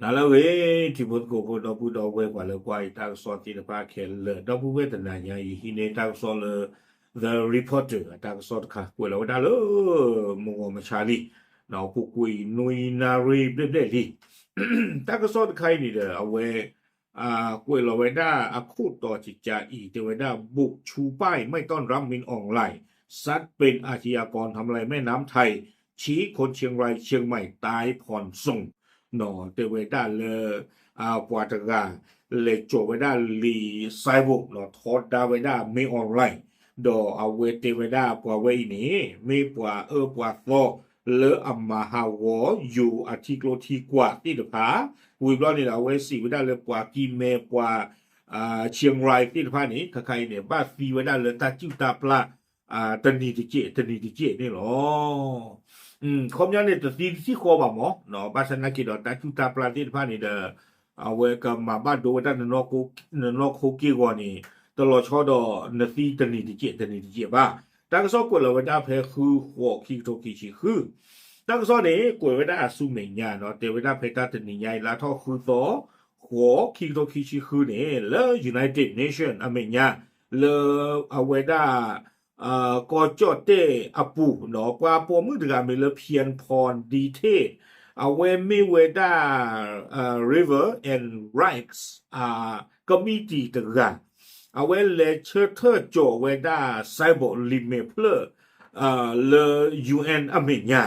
နၤလၢအဂ့ၤ ထံဖိကီၢ်ဖိ ဒီပုၢ်ဒီဝဲၢ် ပှၤလၢကွၢ်အံၤတၢ်ကစီၣ်သ့ၣ်တဖၣ်ခဲလၢာ်, ဒီပုၢ်ဝဲၢ်တနၤညါအံၤ ဟံးန့ၢ်တၢ်ကစီၣ်လၢ The Reporter အတၢ်ကစီၣ်တခါ ကွဲးလီၤဝဲဒၣ်လၢ မုၢ်ဂီၤမဆါလံ, ပူၤကွံာ်နွံနၣ်ရံၣ်ဘျဲၣ်ဘျဲၣ်လံ. တၢ်ကစီၣ်တခါအံၤန့ၣ်ဒီး အဝဲ ကွဲးလီၤဝဲဒၣ်အခိၣ်တီဆံးကါအံၤ တဲဝဲဒၣ် บุกชูป้ายไม่ต้อนรับมินอองหลาย ซัดเป็นอาชญากรทำลายแม่น้ำไทย ชี้คนเชียงรายเชียงใหม่ตายผ่อนส่ง တဲဝဲဒၣ်လၢ ပှၤတဂၤ လဲၤကၠီၤဝဲဒၣ်လံာ် signboard ထီဒါဝဲဒၣ် မင်းအောင်လှိုင် ဒီးအဝဲတဲဝဲဒၣ်ပှၤဝဲအံၤန့ၣ် မ့ၢ်ပှၤအၢပှၤသီလၢအမၤဟးဂီၤယိၤအထံကျိထံကွာ်သ့ၣ်တဖၣ်, ဝံၤဘျီန့ၣ်ဒီး အဝဲစံးဝဲဒၣ်လၢပှၤကံၢ်မဲ ပှၤ เชียงราย သ့ၣ်တဖၣ်န့ၣ် ခဲခါအံၤန့ၣ် ဘၣ်သံဝဲဒၣ်လၢတၢ်စုၣ်တၢ်ပျၢ် တနံၤတကဲး တနံၤတကဲးန့ၣ်လီၤ. ခီပညီန့ၣ် တသံတထံၣ်ဃီဘၣ်မး, ဘၣ်ဆၣ်သနာ်က့ဒီးတၢ်စုၣ်တၢ်ပျၢ်သ့ၣ်တဖၣ်န့ၣ်ဒီး အဝဲကမၤဘၣ်ဒိဝဲဒၣ် နနီၢ်ခိက့ၢ်ဂီၤန့ၣ် တလီၤဆီဒီးနသံတနံၤတကဲး တနံၤတကဲးဘၣ်. တၢ်ကစီၣ်ကွဲးလီၤဝဲဒၣ်ဖဲဃု ဃိး ခံကထိခံဆံဃု, တၢ်ကစီၣ်န့ၣ် ကွဲးဝဲဒၣ်အဆူမဲာ်ညါနီၤ, တဲဝဲဒၣ်ဖဲတၢ်တနံၤညါအံၤ လါထီၣ်ဃုသီ ဃိး ခံကထိခံဆံဃုန့ၣ် လၢ United Nation အမဲာ်ညါ လၢအဝဲဒၣ် ကီၢ်ကၠီၣ်တဲၣ်အပူၤနီၤ, ပှၤပိာ်မုၣ်တဂၤမ့ၢ်လၢ ဖံၣ်ဖီၣ်ဒံထ့ၣ်, အဝဲမ့ၢ်ဝဲဒၣ် River and Rights ကမံးတံာ်တဂၤ, အဝဲလဲၤဆၢထၢၣ်ကၠီၤဝဲဒၣ် signboard လံာ်မဲာ်ဖျၢၣ် လၢ ယူဢဵၼ်ႇ အမဲာ်ညါ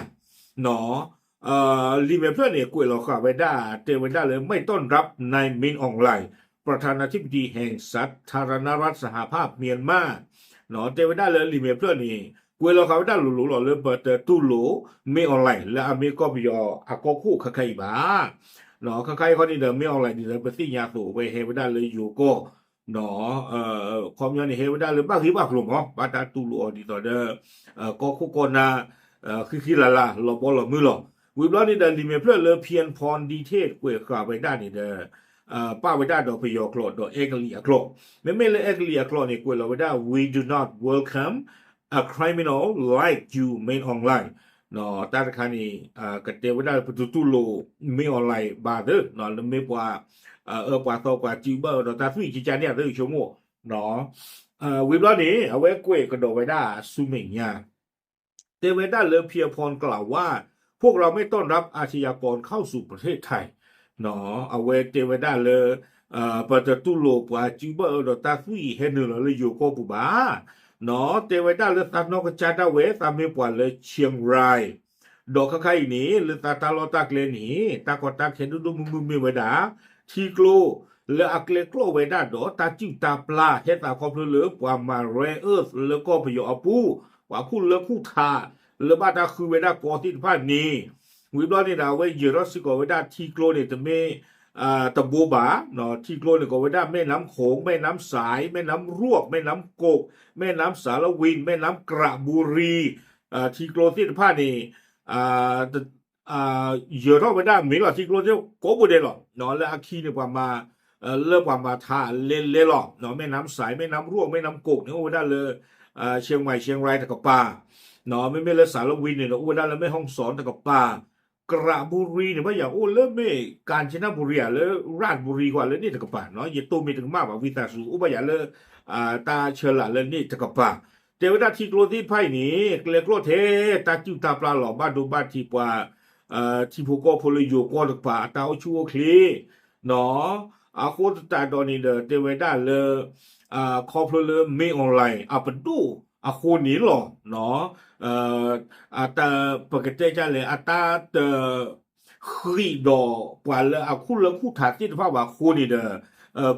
လံာ်မဲာ်ဖျၢၣ်န့ၣ် ကွဲးလီၤဃာ်ဝဲဒၣ် တဲဝဲဒၣ်လၢ ไม่ต้อนรับนายมินอองหลาย ประธานาธิบดีแห่งสาธารณรัฐสหภาพเมียนมา တဲဝဲဒၣ်လၢလံာ်မဲာ်ဖျၢၣ်န့ၣ် ကွဲးလီၤဃာ်ဝဲဒၣ်လိၤလိၤလီၤ လၢပတတူၢ်လိာ် မင်းအောင်လှိုင် လၢအမ့ၢ်ကီၢ်ပယီၤအကီၢ်ခိၣ်ခဲခါအံၤဘၣ်. ခဲခါအံၤခီန့ၣ်ဒီး မင်းအောင်လှိုင် န့ၣ်ဒီး ပသ့ၣ်ညါအသိး အဝဲဟဲဝဲဒၣ်လၢယိၤကီၢ် ခီပညီန့ၣ် ဟဲဝဲဒၣ်လၢဘၣ်ဂ့ၢ်ဘၣ်ကျိၤမး, ဘၣ်တၢ်တူၢ်လိာ်အီၤဒ်သိးဒီး ကီၢ်ခိၣ်ကီၢ်နၢ် ဃံဃံလၤလၤ လီၤဘီလီၤမုၢ်လီၤ. ဝံၤဘျီန့ၣ်ဒီး လံာ်မဲာ်ဖျၢၣ်လၢ ဖံၣ်ဖီၣ်ဒံထ့ၣ် ကွဲးဃာ်ဝဲဒၣ်န့ၣ်ဒီး ပာ်ဝဲဒၣ်ဒီးပယီၤကျိာ်ဒီးအဲကလံးအကျိာ်, မ့မ့ၢ်လၢအဲကလံးအကျိာ်န့ၣ် ကွဲးလီၤဝဲဒၣ် We do not welcome a criminal like you, Min Aung Hlaing တၢ်တခါန့ၣ် ကတဲဝဲဒၣ်ပတတူၢ်လိာ် မင်းအောင်လှိုင် ဘၣ်သ့ၣ် လၢမ့ၢ်ပှၤ အၢပှၤသီ ပှၤစုဘၣ်အၢဒီးတၢ်သွံၣ်ကကါန့ၣ် အသ့ၣ်ဆိကမိၣ် ဝံၤဘျီန့ၣ် အဝဲကွဲးကဒီးဝဲဒၣ်ဆူမဲာ်ညါ တဲဝဲဒၣ်လၢ ဖံၣ်ဖီၣ် กล่าวว่า พวกเราไม่ต้อนรับอาชญากรเข้าสู่ประเทศไทย အဝဲတဲဝဲဒၣ်လၢ ပတတူၢ်လိာ်ပှၤစုဘၣ်အၢဒီးတၢ်သွံၣ်ဟဲနုာ်လီၤလၢယိၤကီၢ်ပူၤဘၣ် တဲဝဲဒၣ်လၢသးနီၢ်ကစၢ်ဒၣ်ဝဲ သးမ့ၢ်ပှၤလၢ เชียงราย ဒီးခဲခါအံၤန့ၣ် လၢသးတၢ်လီၢ်တၢ်ကျဲန့ၣ် တၢ်ကီတၢ်ခဲဒိၣ်ဒိၣ်မုၢ်မုၢ်မ့ၢ်ဝဲဒၣ် ထံကျိ လၢအကျဲကျီၢ်ဝဲဒၣ်ဒီးတၢ်စုၣ်တၢ်ပျၢ် ဟဲသးခီဖျိလၢပှၤမၤ rare earth လၢကီၢ်ပယီၤအပူၤ, ပှၤခူၣ်လၢခူၣ်ထး လၢဘၣ်တၢ်ဃုဝဲဒၣ်ကီသ့ၣ်တဖၣ်န့ၣ်, ဝံၤဘျီန့ၣ်ဒီး အဝဲယၢၤထီၣ်စ့ၢ်ကီးဝဲဒၣ်ထံကျိန့ၣ် တမ့ၢ် တဘိဘၣ်, ထံကျိန့ၣ် ကိးဝဲဒၣ် แม่น้ำโขง แม่น้ำสาย แม่น้ำรวก แม่น้ำกก แม่น้ำสารวิน แม่น้ำกระบุรี ထံကျိသ့ၣ်တဖၣ်န့ၣ် ယၢၤထီၣ်ဝဲဒၣ်မ့ၢ်လီၤ ထံကျိသ့ၣ်ကိးဘိဒဲးလီၤ. လၢအခံန့ၣ် ပှၤမၤ လၢပှၤမၤထးလဲလဲလီၤ. แม่น้ำสาย แม่น้ำรวก แม่น้ำกก န့ၣ် အိၣ်ဝဲဒၣ်လၢ เชียงใหม่ เชียงราย တကပၤ, မ့မ့ၢ်လၢ สารวิน န့ၣ် အိၣ်ဝဲဒၣ်လၢ แม่ฮ่องสอน တကပၤ, กระบุรี န့ၣ် ဘၣ်ယၤအိၣ်လၢမ့ၢ် กาญจนบุรี ဧါ လၢ ราชบุรี ကွၢ်လၢန့ၣ်တကပၤ, ယတိၢ်မ့ၢ်တကမၣ်ဘၣ် ဝံသးစူၤ အိၣ်ဘၣ်ယၤလၢ တၢ်ဆၢလာ်လၢန့ၣ်တကပၤ, တဲဝဲဒၣ်ထံကျိသ့ၣ်တဖၣ်အံၤန့ၣ် ကျဲကျီၢ်ထဲတၢ်စုၣ်တၢ်ပျၢ်လီၤ ဘၣ်ဒိဘၣ်ထံးပှၤ ထံဖိကီၢ်ဖိလၢယိၤကီၢ်တကပၤ အတၢ်အိၣ်ဆူၣ်အိၣ်ချ့ အဃိသတးဒီးန့ၣ်ဒီး တဲဝဲဒၣ်လၢ ခီဖျိလၢ မင်းအောင်လှိုင် အပဒိၣ်အဃိန့ၣ်လီၤ. ပကတဲဒ်လဲၣ် အတၢ်တ ဃံးဒီးပှၤလၢအခူၣ်လၢခူၣ်ထးသ့ၣ်တဖၣ်ဘၣ်အဃိန့ၣ်ဒီး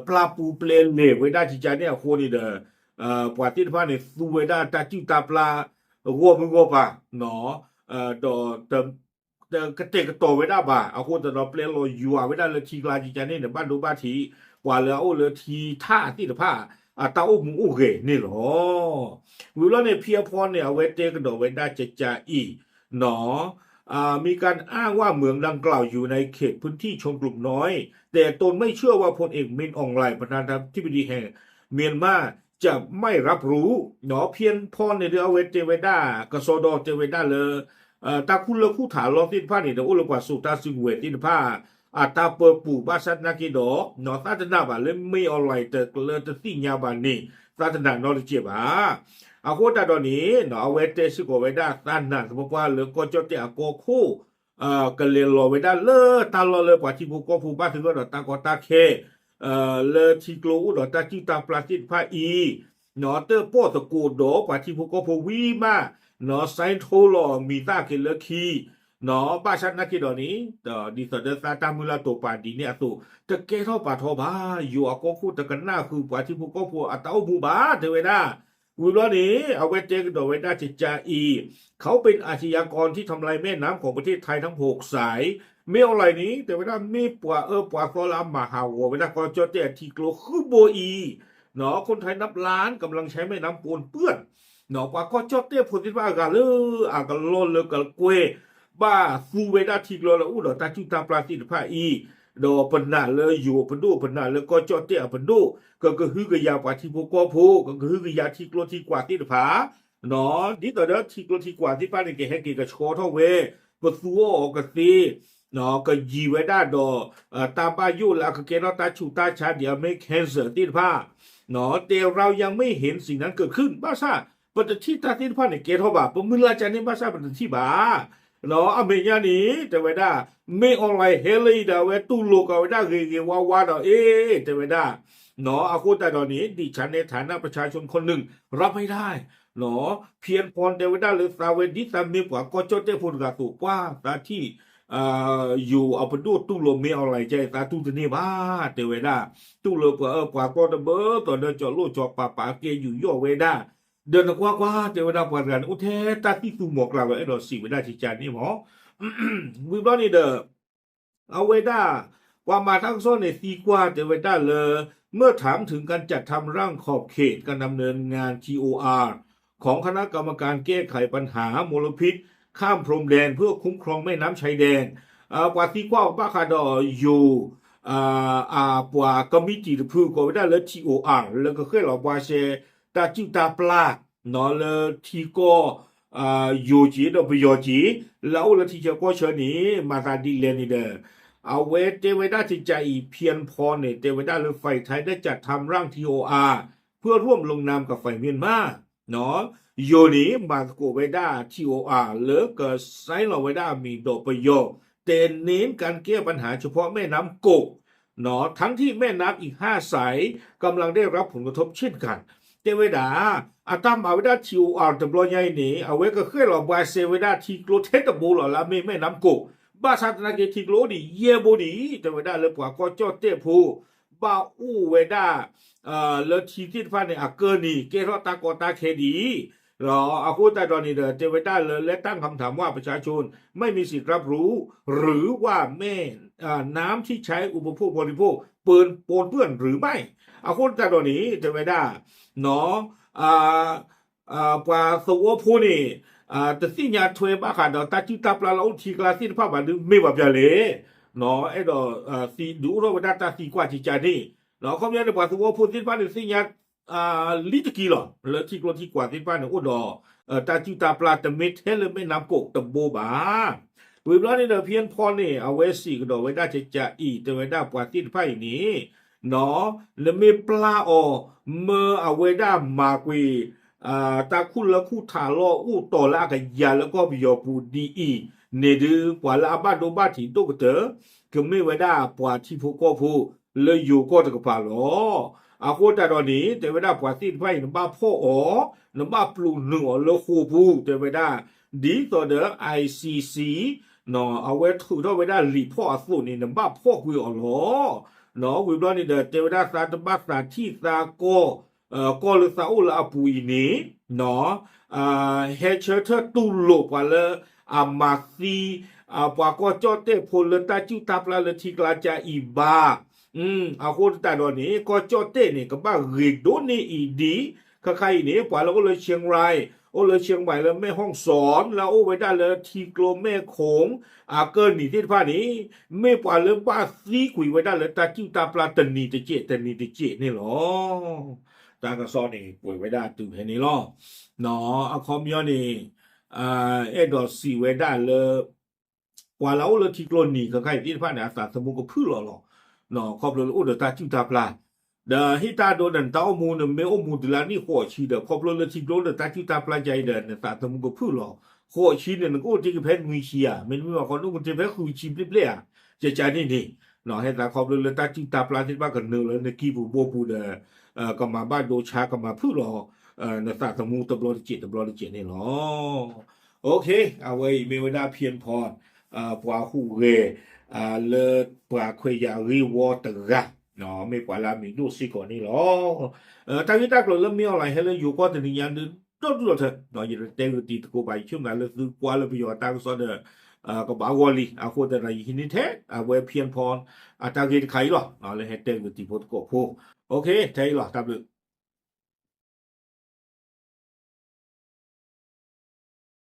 ပျၢ်ပူၤပျဲလဲၤဝဲဒၣ်ကကန့ၣ်အဃိန့ၣ်ဒီး ပှၤသ့ၣ်တဖၣ်န့ၣ် သူဝဲဒၣ်တၢ်စုၣ်တၢ်ပျၢ် ဂီၢ်မုၢ်ဂီၢ်ပၤ ဒီး တကတဲာ်ကတီၤဝဲဒၣ်ဘၣ် အဃိသတးဒီးပျဲလီၤယွၤဝဲဒၣ်လၢထံကျါကကန့ၣ်ဒီး ဘၣ်ဒိဘၣ်ထံး ပှၤလၢအအိၣ်လၢထံထၣ်သ့ၣ်တဖၣ် အတၢ်အိၣ်မူအိၣ်ဂဲၤန့ၣ်လီၤ. ဝံၤဘျီန့ၣ် ဖံအဖီန့ၣ် အဝဲတဲကဒီးဝဲဒၣ်ကကအံၤ มีการอ้างว่าเมืองดังกล่าวอยู่ในเขตพื้นที่ชนกลุ่มน้อย แต่ตนไม่เชื่อว่าพลเอกมินอองหลาย ประธานาธิบดีแห่งเมียนมาจะไม่รับรู้ ဖံဖီန့ၣ်ဒီး အဝဲတဲဝဲဒၣ် ကစီဒီတဲဝဲဒၣ်လၢ တၢ်ခူၣ်လၢခူၣ်ထးလီၢ်သ့ၣ်တဖၣ်န့ၣ်ဒီး အိၣ်လၢပှၤစိာ်တၢ်စုကဝဲၤသ့ၣ်တဖၣ် အတၢ်ပၢပူၤ ဘၣ်ဆၣ်သနာ်က့ဒီး သးတနာ်ဘၣ်လၢ မင်းအောင်လှိုင် တလၢတသ့ၣ်ညါဘၣ်န့ၣ် သးတနာ်နီတစဲးဘၣ်. အဃိသတးဒီးန့ၣ် အဝဲတဲစ့ၢ်ကီးဝဲဒၣ် သးနာ်သပှၢ်ပှၢ်လၢကီၢ်ကၠီၣ်တဲၣ်အကီၢ်ခိၣ် ကလဲၤလီၤဝဲဒၣ်လၢတၢ်လီၢ်လၢပှၤထံဖိကီၢ်ဖိဘၣ်သဂၢၢ်ဒီးတၢ်ကီတၢ်ခဲ လၢထံကျိအိၣ်ဒီးတၢ်စုၣ်တၢ်ပျၢ်သ့ၣ်တဖၣ်အံၤ တၢၣ်ပီၣ်သကိးဒီးပှၤထံဖိကီၢ်ဖိဝံၤမး စဲထီၣ်လီၤမံၤသၣ်က့ၤလၢခံ ဘၣ်ဆၣ်သနာ်က့ဒီးန့ၣ် ဒ်သိးဒီးသးတၢ်မုၢ်လၢ်တိာ်ပာ်ဒ်န့ၣ်အသိး တကဲထီၣ်ပာ်ထီဘၣ် ယိၤအကီၢ်ခိၣ်တကနၣ်ဃုာ်ပှၤထံဖိကီၢ်ဖိအတၢ်အိၣ်မူဘၣ် တဲဝဲဒၣ်. ဝံၤဘျီန့ၣ် အဝဲတဲကဒီးဝဲဒၣ်ကကးအံၤ เขาเป็นอาชญากรที่ทำลายแม่น้ำของประเทศไทยทั้งหกสาย မင်းအောင်လှိုင်န့ၣ် တဲဝဲဒၣ်မ့ၢ်ပှၤအၢပှၤသီလၢအမၤဟးဂီၤဝဲဒၣ်ကီၢ်ကၠီၣ်တဲၣ်အထံကျိဃုဘိအံၤ คนไทยนับล้านกำลังใช้แม่น้ำปนเปื้อน ပှၤကီၢ်ကၠီၣ်တဲၣ်ဖိသ့ၣ်တဖၣ်အဂၤလၢအကလီၢ်လၢကကွဲ ဘၣ်သူဝဲဒၣ်ထံကျိလၢအိၣ်ဒီးတၢ်စုၣ်တၢ်ပျၢ်သ့ၣ်တဖၣ်အံၤ ဒီးပနာ်လၢယိၤအပဒိၣ် ပနာ်လၢကီၢ်ကၠီၣ်တဲၣ်အပဒိၣ် ကကဟုကယာ်ပှၤထံဖိကီၢ်ဖိ ကကဟုကယာ်ထံကျိထံကွာ်သ့ၣ်တဖၣ် ဒ်သိးဒီးထံကျိထံကွာ်သ့ၣ်တဖၣ်န့ၣ် ကဟဲက့ၤကဆှီထီၣ်ဝဲ ပသူအီၤအီၤကသ့ ကယံၤဝဲဒၣ်ဒီး တၢ်ဘၣ်ယိၣ်လၢအကကဲထီၣ်တၢ်ဆူးတၢ်ဆါဒ်အမ့ၢ် cancer သ့ၣ်တဖၣ် แต่เรายังไม่เห็นสิ่งนั้นเกิดขึ้น ဘၣ်ဆၣ် ပတထံၣ်တၢ်သ့ၣ်တဖၣ်န့ၣ်ကဲထီၣ်ဘၣ် ပမုၢ်လၢ်ကန့ၣ်ဘၣ်ဆၣ်ပတထံၣ်ဘၣ် အမဲာ်ညါန့ၣ် တဲဝဲဒၣ် မင်းအောင်လှိုင်ဟဲလၢအံၤဒီး အဝဲတူၢ်လိာ်က့ၤဝဲဒၣ်ဂ့ၤဂ့ၤဝါဝါဒီး အ့ တဲဝဲဒၣ် အဃိသတးဒီးန့ၣ် ดิฉันในฐานะประชาชนคนหนึ่ง รับไม่ได้ ဖံအၣ်ဖီၣ်တဲဝဲဒၣ်လၢသးဝဲဒ်သးမ့ၢ်ပှၤကီၢ်ကၠီၣ်တဲၣ်ဖိတဂၤအသိး ပှၤသးထံၣ် ယိၤအပဒိၣ်တူၢ်လိာ်မင်းအောင်လှိုင်ကဲ သးတူၢ်တန့ၢ်ဘၣ် တဲဝဲဒၣ် တူၢ်လိာ်ပှၤအၢပှၤသီတဘၢသိးဒီးကၠီၤလိၣ်ကၠီၤပၤပာ်ကဲယူးယီၣ်ဝဲဒၣ် ဒီးနကွၢ်ကွၢ် တဲဝဲဒၣ်ပှၤတဂၤန့ၣ် အိၣ်ထဲတၢ်သံၣ်သူမီၤကျၢ်လီၤ အဲၣ်ဒိးစံးဝဲဒၣ်ကကးန့ၣ်မး ဝံၤဘျီန့ၣ်ဒီး အဝဲဒၣ် ပှၤမၤတၢ်ကစီၣ်န့ၣ်သံကွၢ်တဲဝဲဒၣ်လၢ เมื่อถามถึงการจัดทำร่างขอบเขตการดำเนินงาน ที โอ อาร์ ของคณะกรรมการแก้ไขปัญหามลพิษข้ามพรมแดนเพื่อคุ้มครองแม่น้ำชายแดน ပှၤသံကွၢ်အီၤဘၣ်ဃးဒီးယိၤ အပှၤကမံးတံာ်တဖုကိးဝဲဒၣ်လၢ ที โอ อาร์ လၢကဃဲၣ်လီၤဘှါရှဲ တၢ်စုၣ်တၢ်ပျၢ် လၢထံကီၢ် ယိၤက့ၤဒီးပယီၤက့ၤ လၢအအိၣ်လၢထံဆၢကီၢ်ဆၢန့ၣ် မၤသးဒ်လဲၣ်န့ၣ်ဒီး အဝဲတဲဝဲဒၣ်ကကးအံၤ ဖံအၣ်ဖီၣ်န့ၣ် တဲဝဲဒၣ်လၢ ฝ่ายไทยได้จัดทำร่าง ที โอ อาร์ เพื่อร่วมลงนามกับฝ่ายเมียนมา ယိၤန့ၣ် မၤသကိးဝဲဒၣ် ที โอ อาร์ လၢကဆဲးလီၤဝဲဒၣ်အမံၤဒီးပယီၤ แต่เน้นการแก้ปัญหาเฉพาะแม่น้ำกก ทั้งที่แม่น้ำอีกห้าสายกำลังได้รับผลกระทบเช่นกัน တဲဝဲဒၣ် အတၢ်မၤဝဲဒၣ် ที โอ อาร์ တဘျီညါအံၤန့ၣ် အဝဲကဃဲၣ်လီၤဘှါရှဲဝဲဒၣ်ထံကျိထဲတဘိလီၤလၢအမ့ၢ်မဲၢ်နါကိး ဘၣ်ဆၣ်သနာ်က့ထံကျိအိၣ်ဒံးယဲၢ်ဘိဒံး တဲဝဲဒၣ်လၢပှၤကီၢ်ကၠီၣ်တဲၣ်ဖိ ဘၣ်အိၣ်ဝဲဒၣ် လၢထံသ့ၣ်တဖၣ်န့ၣ် အကၢၢ်နံၤ ကဲထီၣ်တၢ်ကီတၢ်ခဲဒံး အဃိသတးဒီးန့ၣ်ဒီး တဲဝဲဒၣ်လၢ และตั้งคำถามว่าประชาชนไม่มีสิทธิ์รับรู้หรือว่าแม่น้ำที่ใช้อุปโภคบริโภคปนเปื้อนหรือไม่ အဃိသတးဒီးန့ၣ် တဲဝဲဒၣ် ပှၤသဝီဖိန့ၣ် တသ့ၣ်ညါထွဲဘၣ်ဃးဒီးတၢ်စုၣ်တၢ်ပျၢ်လၢအိၣ်ထံကျါသ့ၣ်တဖၣ်ဘၣ်ဒီးမ့ၢ်ပှၤပၠးလဲၣ် အဲၣ်ဒိးဒုးအိၣ်ထီၣ်ဝဲဒၣ်တၢ်သံကွၢ်ကကးန့ၣ် အခီပညီန့ၣ် ပှၤသဝီဖိသ့ၣ်တဖၣ်န့ၣ်သ့ၣ်ညါ လံတက့ၢ်လီၤ လၢထံကျိထံကွာ်သ့ၣ်တဖၣ်န့ၣ်အိၣ်ဒီး တၢ်စုၣ်တၢ်ပျၢ်တမ့ၢ်ထဲလၢမဲၢ်နါကိးတဘိဘၣ် ဝံၤဘျီန့ၣ်ဒီး ဖံအၣ်ဖီၣ်န့ၣ် အဝဲစံးကဒီးဝဲဒၣ်ကကးအံၤ တဲဝဲဒၣ်ပှၤသ့ၣ်တဖၣ်အံၤန့ၣ် နမ့ၢ်ပျၢ်အီၤ မၢအဝဲဒၣ်မၤကွံာ် တၢ်ခူၣ်လၢခူၣ်ထးလီၢ်အိၣ်တီၤလၢအကယၤလၢကီၢ်ပယီၤပူၤဒ်အံၤန့ၣ်ဒုး ပှၤလၢအဘၣ်ဒိဘၣ်ထံးဒိၣ်ကတၢၢ် ကမ့ၢ်ဝဲဒၣ်ပှၤထံဖိကီၢ်ဖိ လၢယိၤကီၢ်တကပၤလီၤ. အဃိသတးဒီးန့ၣ် တဲဝဲဒၣ်ပှၤသ့ၣ်တဖၣ်အံၤ နဘၣ်ဖီၣ်အီၤ နဘၣ်ပျိးနုာ်အီၤလၢဃိာ်ပူၤ တဲဝဲဒၣ် ဒ်သိးဒီး ICC အဝဲထုးထီၣ်ဝဲဒၣ်လံာ်ဖီၣ်အသိးန့ၣ် နဘၣ်ဖီၣ်ကွံာ်အီၤလီၤ. ဝံၤဘျီန့ၣ်ဒီး တဲဝဲဒၣ်သးတဘၣ်သးထံၣ်သးကီၢ် ကီၢ်လၢသးအိၣ်လၢအပူၤအံၤန့ၣ် ဟဲဆၢထၢၣ်တူၢ်လိာ်ပှၤလၢအမၤသံ ပှၤကီၢ်ကၠီၣ်တဲၣ်ဖိလၢတၢ်စုၣ်တၢ်ပျၢ်လၢထံကျါကါအံၤဘၣ်. အဃိသတးဒီးန့ၣ် ကီၢ်ကၠီၣ်တဲၣ်န့ၣ် ကဘၣ်ဂ့ၤဒိၣ်န့ၢ်အံၤဒ် ခဲခါအံၤန့ၣ် ပှၤလၢအိၣ်လၢ เชียงราย အိၣ်လၢ เชียงใหม่ လၢ แม่ฮ่องสอน လၢအအိၣ်ဝဲဒၣ်လၢထံကျိမဲၢ်ခိၣ် အကၢၢ်နံၤသ့ၣ်တဖၣ်န့ၣ် မ့ၢ်ပှၤလၢဘၣ်သံကွံာ်ဝဲဒၣ်လၢတၢ်စုၣ်တၢ်ပျၢ်တနံၤတကဲးတနံၤတကဲးန့ၣ်လီၤ. တၢ်ကစီၣ်န့ၣ် ကွဲးဝဲဒၣ်တုၤဖဲန့ၣ်လီၤ. အခီပညီန့ၣ် အဲၣ်ဒိးစံးဝဲဒၣ်လၢ ပှၤလၢအအိၣ်လၢထံကျိနံၤခဲခါအံၤသ့ၣ်တဖၣ်န့ၣ် အသးသမူကဖုၣ်လီၤလီၤ. ခီဖျိလၢအိၣ်ဒီးတၢ်စုၣ်တၢ်ပျၢ် ဒီးဟ့ၣ်တၢ်ဒိဒီးနတၢ်အိၣ်မူန့ၣ် မ့ၢ်အိၣ်မူတုၤလၢနံၣ်ဃိးဆံဒီး ခီဖျိလၢထံကျိဒီးတၢ်စုၣ်တၢ်ပျၢ်ကါအံၤဒီး နသးသမူကဖုၣ်လီၤ. ဃိးဆံန့ၣ် နကအိၣ်တ့ၢ်ကဖဲနွံဆံဧါ, မ့တမ့ၢ်ဘၣ်ဃီ နအိၣ်ကတ့ၢ်ဖဲဃုဆံဘျဲၣ်ဘျဲၣ်ဧါ, ကကန့ၣ်န့ၣ် ဟဲသးခီဖျိလၢတၢ်စုၣ်တၢ်ပျၢ်သ့ၣ်တဖၣ်ကနၢၤလၢနကံၢ်ပူၤဘိပူၤဒီး ကမၤဘၣ်ဒိဆါ ကမၤဖုၣ်လီၤ နသးသမူတဘျီတစဲးတဘျီတစဲးန့ၣ်လီၤ. အဝဲအံၤမ့ၢ်ဝဲဒၣ် Pian Point ပှၤဟူးဂဲၤ လၢပှၤခွဲးယာ်ဂ့ၢ်ဝီတဂၤ မ့ၢ်ပှၤလၢအမံၤဒိၣ်စ့ၢ်ကီးန့ၣ်လီၤ. တၢ်ဂ့ၢ်တၢ်ကျိၤလၢ မင်းအောင်လှိုင် ဟဲလၢယိၤကီၢ်တနံၤညါဒုး ဒီဒူၣ်ဒီထၢ ယတဲဂ့ၢ်တံၤသကိးဘၣ် ယဆိကမိၣ်လၢသုကွၢ်လၢပယီၤတၢ်ကစီၣ်ဒီး ကဘၣ်ဂီၢ်လံ အဃိသတးဒီး ယဟံးန့ၢ်ထဲ အဝဲ Pian Point အတၢ်ဂ့ၢ်တခါအံၤလီၤ လၢဟဲတဲဂ့ၢ်တံၤဖိသကိးဖိ ထဲအံၤလီၤ တၢ်ဘျုး